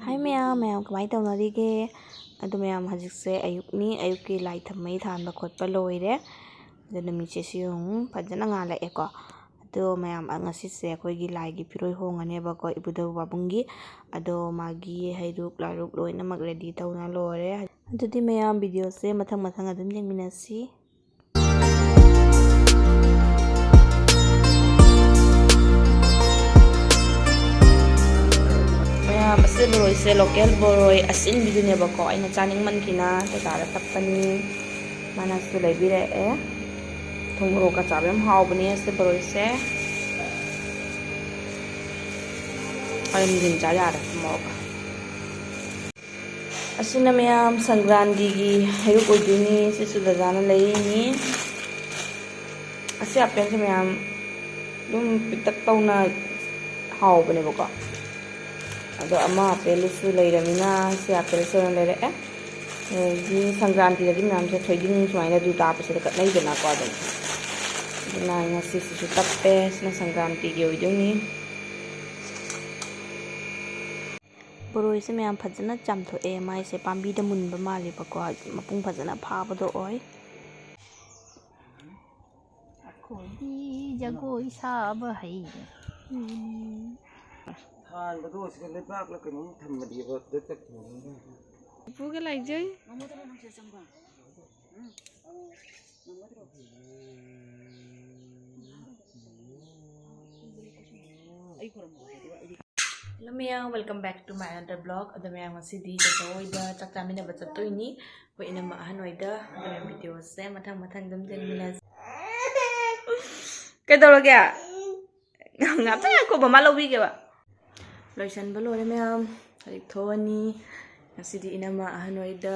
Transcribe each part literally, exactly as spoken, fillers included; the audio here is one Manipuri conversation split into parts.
ꯍꯥꯏ ꯃꯌꯥꯝ, ꯃꯌꯥꯝ ꯀꯃꯥꯏꯅ ꯇꯧꯅꯔꯤꯒꯦ? ꯑꯗꯨ ꯃꯌꯥꯝ, ꯍꯧꯖꯤꯛꯁꯦ ꯑꯌꯨꯛꯅꯤ, ꯑꯌꯨꯛꯀꯤ ꯂꯥꯏ ꯊꯝꯕꯩ ꯊꯥꯟꯕ ꯈꯣꯠꯄ ꯂꯣꯏꯔꯦ꯫ ꯑꯗꯨ ꯅꯨꯃꯤꯠꯁꯦ ꯁꯤ ꯌꯦꯡꯉꯨ, ꯐꯖꯅ ꯉꯥꯜꯂꯛꯑꯦꯀꯣ꯫ ꯑꯗꯣ ꯃꯌꯥꯝ, ꯉꯁꯤꯁꯦ ꯑꯩꯈꯣꯏꯒꯤ ꯂꯥꯏꯒꯤ ꯐꯤꯔꯣꯏ ꯍꯣꯡꯉꯅꯦꯕꯀꯣ, ꯏꯕꯨꯙꯧ ꯄꯥꯕꯨꯡꯒꯤ꯫ ꯑꯗꯣ ꯃꯥꯒꯤ ꯍꯩꯔꯨꯛ ꯂꯥꯏꯔꯨꯛ ꯂꯣꯏꯅꯃꯛ ready ꯇꯧꯅ ꯂꯣꯏꯔꯦ꯫ ꯑꯗꯨꯗꯤ ꯃꯌꯥꯝ, videoꯁꯦ ꯃꯊꯪ ꯃꯊꯪ ꯑꯗꯨꯝ ꯌꯦꯡꯃꯤꯟꯅꯁꯤ꯫ ꯃꯌꯥꯝ, ꯑꯁꯤ ꯕꯣꯔꯣꯏꯁꯦ local ꯕꯣꯔꯣꯏ ꯑꯁꯤꯟꯕꯤꯗꯨꯅꯦꯕꯀꯣ, ꯑꯩꯅ ꯆꯥꯅꯤꯡꯃꯟꯈꯤꯅ ꯕꯖꯥꯔꯗ ꯇꯞꯄꯅꯤ꯫ ꯃꯥꯅꯁꯨ ꯂꯩꯕꯤꯔꯛꯑꯦ꯫ ꯊꯨꯝ ꯃꯣꯔꯣꯛꯀ ꯆꯥꯕ ꯌꯥꯝ ꯍꯥꯎꯕꯅꯦ ꯑꯁꯤ ꯕꯣꯔꯣꯏꯁꯦ꯫ ꯍꯣꯔꯦꯟ ꯅꯨꯡꯊꯤꯟ ꯆꯥ ꯌꯥꯔꯦ ꯊꯨꯝ ꯃꯣꯔꯣꯛꯀ꯫ ꯑꯁꯤꯅ ꯃꯌꯥꯝ ꯁꯪꯀ꯭ꯔꯥꯟꯇꯤꯒꯤ ꯍꯩꯔꯨꯛ ꯑꯣꯏꯗꯣꯏꯅꯤ꯫ ꯁꯤꯁꯨ ꯗꯗꯥꯅ ꯂꯩꯔꯤꯅꯤ꯫ ꯑꯁꯤ ꯑꯄꯦꯜꯁꯦ ꯃꯌꯥꯝ ꯑꯗꯨꯝ ꯄꯤꯛꯇꯛ ꯇꯧꯅ ꯍꯥꯎꯕꯅꯦꯕꯀꯣ꯫ ꯑꯗꯣ ꯑꯃ ꯑꯄꯦꯜꯗꯨꯁꯨ ꯂꯩꯔꯃꯤꯅ ꯁꯤ ꯑꯄꯦꯜꯁꯦ ꯑꯣꯏꯅ ꯂꯩꯔꯛꯑꯦ꯫ ꯑꯗꯒꯤ ꯁꯪꯀ꯭ꯔꯥꯟꯇꯤꯗꯗꯤ ꯃꯌꯥꯝꯁꯦ ꯊꯣꯏꯗꯤꯡ ꯁꯨꯃꯥꯏꯅ ꯑꯗꯨ ꯇꯥꯞꯄꯁꯤꯗ ꯀꯠꯅꯩꯗꯅꯀꯣ ꯑꯗꯨꯝ꯫ ꯑꯗꯨꯅ ꯉꯁꯤꯁꯤꯁꯨ ꯇꯞꯄꯦ꯫ ꯁꯤꯅ ꯁꯪꯀ꯭ꯔꯥꯟꯇꯤꯒꯤ ꯑꯣꯏꯗꯣꯏꯅꯤ꯫ ꯕꯣꯔꯣꯏꯁꯦ ꯃꯌꯥꯝ ꯐꯖꯅ ꯆꯥꯝꯊꯣꯛꯑꯦ꯫ ꯃꯥꯏꯁꯦ ꯄꯥꯝꯕꯤꯗ ꯃꯨꯟꯕ ꯃꯥꯜꯂꯦꯕꯀꯣ, ꯃꯄꯨꯡ ꯐꯖꯅ ꯐꯥꯕꯗꯣ ꯑꯣꯏ꯫ ꯑꯩꯈꯣꯏꯗꯤ ꯖꯒꯣꯏ ꯁꯥꯕ ꯍꯩꯕ ꯃꯤꯅꯤ꯫ ꯊꯥꯟꯕꯗꯣ ꯁꯤꯗ ꯂꯩꯕꯥꯛꯂ ꯀꯩꯅꯣꯝ ꯊꯝꯕꯅꯦꯕ, ꯑꯗꯨ ꯆꯠꯈꯤꯕꯅꯤ꯫ ꯏꯄꯨꯒ ꯂꯥꯏꯖꯩ꯫ Hello ꯃꯌꯥꯝ, welcome back to my another vlog꯫ ꯑꯗꯣ ꯃꯌꯥꯝ, ꯉꯁꯤꯗꯤ ꯆꯦꯆꯦ ꯍꯣꯏꯗ ꯆꯥꯛ ꯆꯥꯃꯤꯟꯅꯕ ꯆꯠꯇꯣꯏꯅꯤ, ꯑꯩꯈꯣꯏ ꯏꯅꯝꯃ ꯑꯍꯟ ꯍꯣꯏꯗ꯫ ꯑꯗꯨꯅ videoꯁꯦ ꯃꯊꯪ ꯃꯊꯪ ꯑꯗꯨꯝ ꯌꯦꯡꯃꯤꯟꯅꯁꯦ꯫ ꯀꯩꯗꯧꯔꯒꯦ? ꯉꯥꯛꯇꯪ ꯉꯥꯏꯈꯣ, ꯃꯃꯥ ꯂꯧꯕꯤꯒꯦꯕ꯫ ꯂꯣꯏꯁꯟꯕ ꯂꯣꯏꯔꯦ ꯃꯌꯥꯝ, ꯍꯧꯖꯤꯛ ꯊꯣꯛꯑꯅꯤ꯫ ꯉꯁꯤꯗꯤ ꯏꯅꯝꯃ ꯑꯍꯟ ꯍꯣꯏꯗ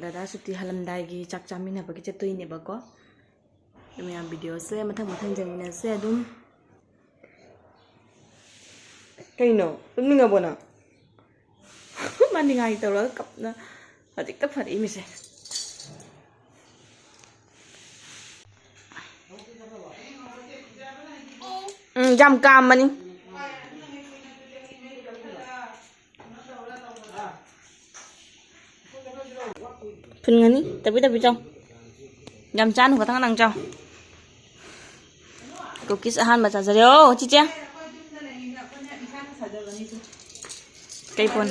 ꯗꯗꯥ ꯁꯨꯇꯤ ꯍꯜꯂꯝꯗꯥꯏꯒꯤ ꯆꯥꯛ ꯆꯥꯃꯤꯟꯅꯕꯒꯤ ꯆꯠꯇꯣꯏꯅꯦꯕꯀꯣ꯫ ꯑꯗꯨ ꯃꯌꯥꯝ, videoꯁꯦ ꯃꯊꯪ ꯃꯊꯪ ꯌꯦꯡꯃꯤꯟꯅꯁꯦ ꯑꯗꯨꯝ꯫ ꯀꯩꯅꯣ, ꯇꯨꯝꯅꯤꯡꯉꯕꯣ ꯅꯪ? ꯃꯥ ꯅꯤꯡꯉꯥꯏ ꯇꯧꯔꯒ ꯀꯞꯅ ꯍꯧꯖꯤꯛꯇ ꯐꯔꯛꯏꯃꯤꯁꯦ꯫ ꯎꯝ, ꯌꯥꯝ ꯀꯥꯝꯕꯅꯤ꯫ ꯄꯨꯟꯒꯅꯤ꯫ ꯇꯞꯄꯤ ꯇꯞꯄꯤ ꯆꯥꯎ꯫ ꯌꯥꯝ ꯆꯥꯅꯨ, ꯈꯇꯪ ꯈꯇꯪ ꯆꯥꯎ꯫ ꯀꯨꯀꯤꯁ ꯑꯍꯥꯟꯕ ꯆꯥꯖꯔꯦ꯫ ꯑꯣ, ꯆꯤꯆꯦ꯫ ꯀꯩ ꯄꯣꯟ?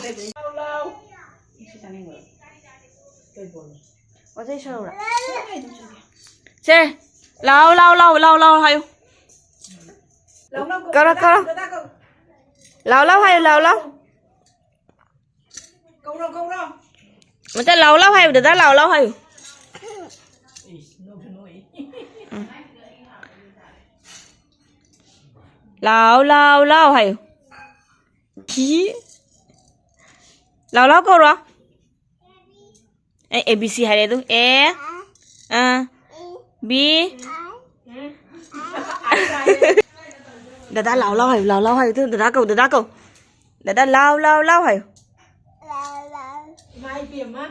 ꯁꯦ, ꯂꯥꯎ, ꯂꯥꯎ, ꯂꯥꯎ, ꯂꯥꯎ, ꯂꯥꯎ ꯍꯥꯏꯌꯨ꯫ ꯀꯧꯔꯣ, ꯀꯧꯔꯣ꯫ ꯂꯥꯎ, ꯂꯥꯎ ꯍꯥꯏꯌꯨ, ꯂꯥꯎ, ꯂꯥꯎ꯫ ꯀꯧꯔꯣ, ꯀꯧꯔꯣ꯫ ꯅꯠꯇꯦ, ꯂꯥꯎ, ꯂꯥꯎ ꯍꯥꯏꯌꯨ, ꯗꯗꯥ, ꯂꯥꯎ, ꯂꯥꯎ ꯍꯥꯏꯌꯨ꯫ ꯏꯁ, ꯅꯣꯛꯁꯨ ꯅꯣꯛꯏ꯫ ꯎꯝ꯫ ꯂꯥꯎ, ꯂꯥꯎ, ꯂꯥꯎ ꯍꯥꯏꯌꯨ꯫ ꯈꯤ꯫ ꯂꯥꯎ, ꯂꯥꯎ ꯀꯧꯔꯣ꯫ ꯑꯦ, A B C ꯍꯥꯏꯔꯦ ꯑꯗꯨ꯫ A, ꯑ, B꯫ ꯗꯗꯥ, ꯂꯥꯎ, ꯂꯥꯎ ꯍꯥꯏꯌꯨ, ꯂꯥꯎ, ꯂꯥꯎ ꯍꯥꯏꯌꯨ꯫ ꯑꯗꯨ ꯗꯗꯥ ꯀꯧ, ꯗꯗꯥ ꯀꯧ꯫ ꯗꯗꯥ, ꯂꯥꯎ, ꯂꯥꯎ, ꯂꯥꯎ ꯍꯥꯏꯌꯨ꯫ ꯏꯃꯥ ꯏꯕꯦꯝꯃ꯫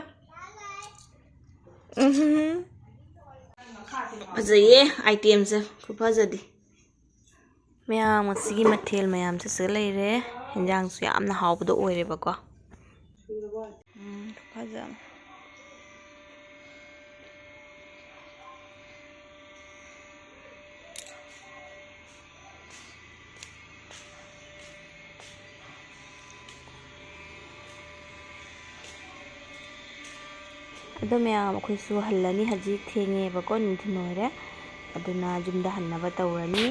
ꯎꯝ꯫ ꯐꯖꯩꯌꯦ itemꯁꯦ, ꯈꯨꯐꯖꯗꯤ꯫ ꯃꯌꯥꯝ, ꯉꯁꯤꯒꯤ ꯃꯊꯦꯜ ꯃꯌꯥꯝꯁꯦ ꯁꯤꯗ ꯂꯩꯔꯦ꯫ ꯍꯦꯟꯖꯥꯡꯁꯨ ꯌꯥꯝꯅ ꯍꯥꯎꯕꯗꯣ ꯑꯣꯏꯔꯦꯕꯀꯣ꯫ ꯎꯝ, ꯐꯖ-, ꯑꯗꯣ ꯃꯌꯥꯝ, ꯑꯩꯈꯣꯏꯁꯨ ꯍꯜꯂꯅꯤ꯫ ꯍꯧꯖꯤꯛ ꯊꯦꯡꯉꯦꯕꯀꯣ, ꯅꯨꯡꯊꯤꯜ ꯑꯣꯏꯔꯦ꯫ ꯑꯗꯨꯅ ꯌꯨꯝꯗ ꯍꯟꯅꯕ ꯇꯧꯔꯅꯤ꯫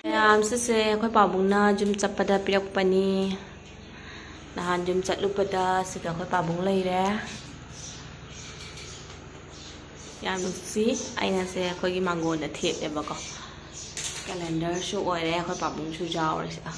ꯃꯌꯥꯝ, ꯁꯤꯁꯦ ꯑꯩꯈꯣꯏ ꯄꯥꯕꯨꯡꯅ ꯌꯨꯝ ꯆꯠꯄꯗ ꯄꯤꯔꯛꯄꯅꯤ꯫ ꯅꯍꯥꯟ ꯌꯨꯝ ꯆꯠꯂꯨꯕꯗ ꯁꯤꯗ ꯑꯩꯈꯣꯏ ꯄꯥꯕꯨꯡ ꯂꯩꯔꯦ꯫ ꯌꯥꯝ ꯅꯨꯡꯁꯤ꯫ ꯑꯩꯅ ꯁꯦ ꯑꯩꯈꯣꯏꯒꯤ ꯃꯥꯡꯒꯣꯟꯗ ꯊꯦꯠꯂꯦꯕꯀꯣ꯫ Calendarꯁꯨ ꯑꯣꯏꯔꯦ, ꯑꯩꯈꯣꯏ ꯄꯥꯕꯨꯡꯁꯨ ꯌꯥꯎꯔꯦ ꯁꯤꯗ꯫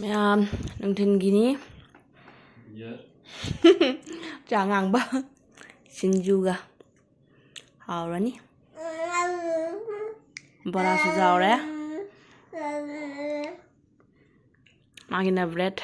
ꯃꯌꯥꯝ, ꯅꯨꯡꯊꯤꯟꯒꯤꯅꯤ꯫ ꯆꯥ ꯉꯥꯡꯕ꯫ ꯁꯤꯡꯖꯨꯒ꯫ ꯍꯥꯎꯔꯅꯤ꯫ ꯕꯣꯔꯥꯁꯨ ꯌꯥꯎꯔꯦ꯫ ꯃꯥꯒꯤꯅ ꯕ꯭ꯔꯦꯠ꯫